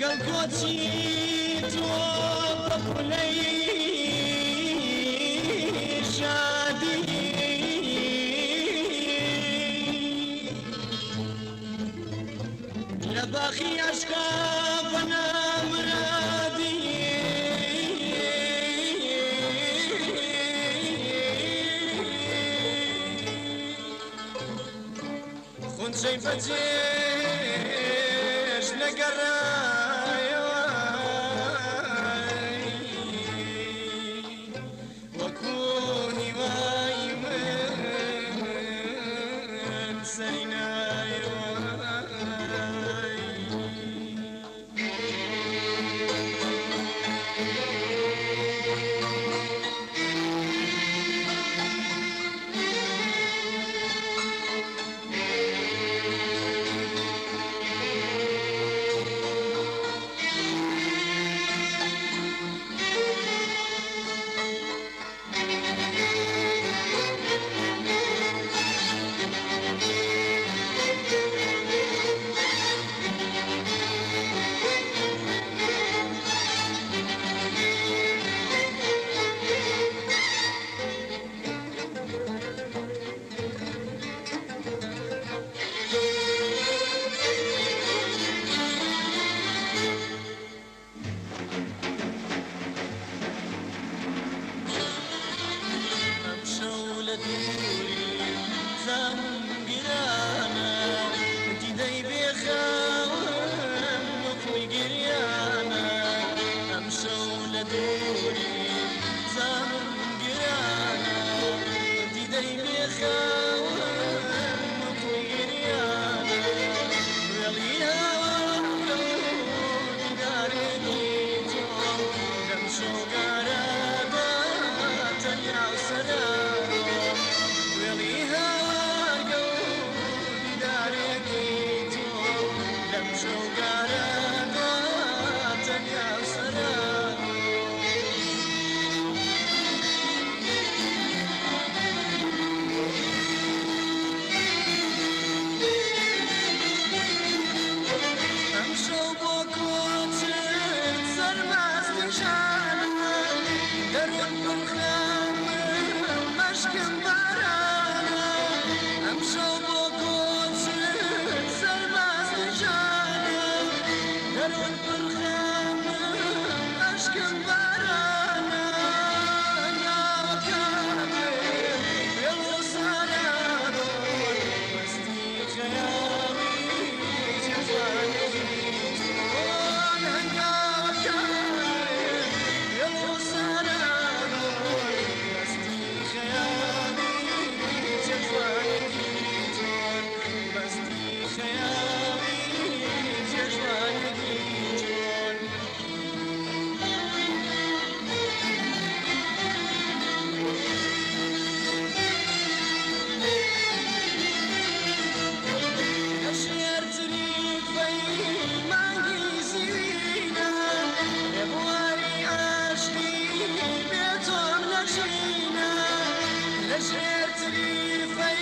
لەگەڵ کۆچی تۆ پەپولەی شادی. لە باخی عەشقا بە نامرادی. خونچەی بەجێش نەگەڕایەوە وەکو هیوای من سەری نایەوە. ئەمشەو لە دووری زامم گرانە، دیدەی بێخەوم نوقمی گریانە. ئەمشەو لە دووری زامم گرانە، دیدەی بێخەوم نوقمی گریانە. وێڵی هاوارگە و دیدارێکی تۆ لەم شەوگارەدا تەنیا و سەرا. وێڵی هاوارگە و دیدارێکی تۆ لەم شەوگارەدا تەنیا و سەرا. ئەمشەو بۆ کۆچت سەرمەستم ژانە، دەروون پڕ خەمم مەشکم بارانە. ئەمشەو بۆ کۆچت سەرمەستم ژانە، دەروون پڕ خەمم مەشکم بارانە. هەنگاوەکانت وێڵ و سارا بوون، مەستی خەیاڵی جێژوانێکی تۆن. هەنگاوەکانت وێڵ و سارا بوون، مەستی خەیاڵی جێژوانێکی تۆن. مەستی خەیاڵی جێژوانێکی تۆن. لە ژێر تریفەی مانگی زیوینە، ڕێبواری عەشقی بێ تۆم لە ژینە. لە ژێر تریفەی